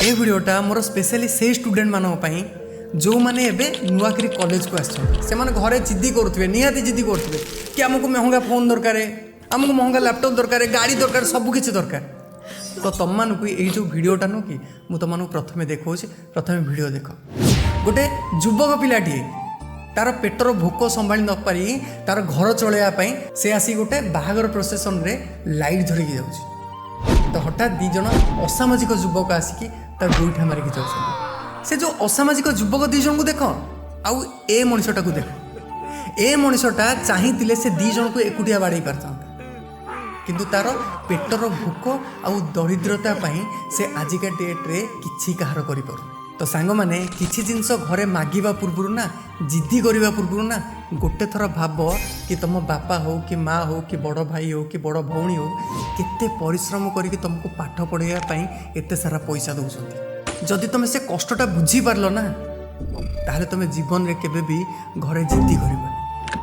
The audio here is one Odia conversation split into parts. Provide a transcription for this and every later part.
ଏ ଭିଡ଼ିଓଟା ମୋର ସ୍ପେଶାଲି ସେଇ ଷ୍ଟୁଡେଣ୍ଟମାନଙ୍କ ପାଇଁ, ଯେଉଁମାନେ ଏବେ ନୂଆକରି କଲେଜକୁ ଆସିଛନ୍ତି। ସେମାନେ ଘରେ ଜିଦ୍ଦି କରୁଥିବେ, ନିହାତି ଜିଦ୍ଦି କରୁଥିବେ କି ଆମକୁ ମହଙ୍ଗା ଫୋନ୍ ଦରକାର, ଆମକୁ ମହଙ୍ଗା ଲ୍ୟାପଟପ୍ ଦରକାର, ଗାଡ଼ି ଦରକାର, ସବୁ କିଛି ଦରକାର। ତ ତମମାନଙ୍କୁ ଏଇ ଯେଉଁ ଭିଡ଼ିଓଟା ନୁହଁ କି, ମୁଁ ତମମାନଙ୍କୁ ପ୍ରଥମେ ଦେଖାଉଛି। ପ୍ରଥମେ ଭିଡ଼ିଓ ଦେଖ। ଗୋଟେ ଯୁବକ ପିଲାଟିଏ ତାର ପେଟର ଭୋକ ସମ୍ଭାଳି ନପାରି, ତାର ଘର ଚଳାଇବା ପାଇଁ ସେ ଆସି ଗୋଟେ ବାହାଘର ପ୍ରସେସନରେ ଲାଇଟ୍ ଧରିକି ଯାଉଛି। ତ ହଠାତ୍ ଦୁଇ ଜଣ ଅସାମାଜିକ ଯୁବକ ଆସିକି ତା ଗୋଇଠା ମାରିକି ଯାଉଛନ୍ତି। ସେ ଯେଉଁ ଅସାମାଜିକ ଯୁବକ ଦୁଇ ଜଣଙ୍କୁ ଦେଖ ଆଉ ଏ ମଣିଷଟାକୁ ଦେଖ। ଏ ମଣିଷଟା ଚାହିଁଥିଲେ ସେ ଦୁଇ ଜଣଙ୍କୁ ଏକୁଟିଆ ବାଡ଼େଇ ପାରିଥାନ୍ତା, କିନ୍ତୁ ତାର ପେଟର ଭୋକ ଆଉ ଦରିଦ୍ରତା ପାଇଁ ସେ ଆଜିକା ଡେଟ୍ରେ କିଛି କାହାର କରିପାରୁନି। ତ ସାଙ୍ଗମାନେ, କିଛି ଜିନିଷ ଘରେ ମାଗିବା ପୂର୍ବରୁ ନା, ଜିଦ୍ଦି କରିବା ପୂର୍ବରୁ ନା, ଗୋଟେ ଥର ଭାବ କି ତୁମ ବାପା ହଉ କି ମା ହଉ କି ବଡ଼ ଭାଇ ହଉ କି ବଡ଼ ଭଉଣୀ ହଉ, କେତେ ପରିଶ୍ରମ କରିକି ତୁମକୁ ପାଠ ପଢ଼ାଇବା ପାଇଁ ଏତେ ସାରା ପଇସା ଦେଉଛନ୍ତି। ଯଦି ତୁମେ ସେ କଷ୍ଟଟା ବୁଝିପାରିଲ ନା, ତାହେଲେ ତୁମେ ଜୀବନରେ କେବେ ବି ଘରେ ଜିଦ୍ଦି କରିବନି।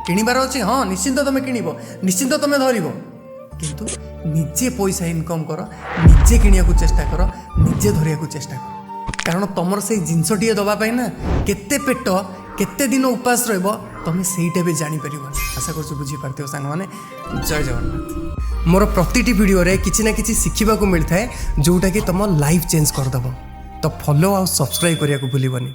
କିଣିବାର ଅଛି, ହଁ, ନିଶ୍ଚିନ୍ତ ତୁମେ କିଣିବ, ନିଶ୍ଚିନ୍ତ ତୁମେ ଧରିବ, କିନ୍ତୁ ନିଜେ ପଇସା ଇନକମ୍ କର, ନିଜେ କିଣିବାକୁ ଚେଷ୍ଟା କର, ନିଜେ ଧରିବାକୁ ଚେଷ୍ଟା କର। କାରଣ ତୁମର ସେଇ ଜିନିଷଟିଏ ଦେବା ପାଇଁ ନା କେତେ ପେଟ କେତେ ଦିନ ଉପାସ ରହିବ, ତୁମେ ସେଇଟା ବି ଜାଣିପାରିବନି। ଆଶା କରୁଛୁ ବୁଝିପାରିଥିବ ସାଙ୍ଗମାନେ। ଜୟ ଜଗନ୍ନାଥ। ମୋର ପ୍ରତିଟି ଭିଡ଼ିଓରେ କିଛି ନା କିଛି ଶିଖିବାକୁ ମିଳିଥାଏ, ଯେଉଁଟାକି ତୁମ ଲାଇଫ୍ ଚେଞ୍ଜ କରିଦେବ। ତ ଫଲୋ ଆଉ ସବସ୍କ୍ରାଇବ୍ କରିବାକୁ ଭୁଲିବନି।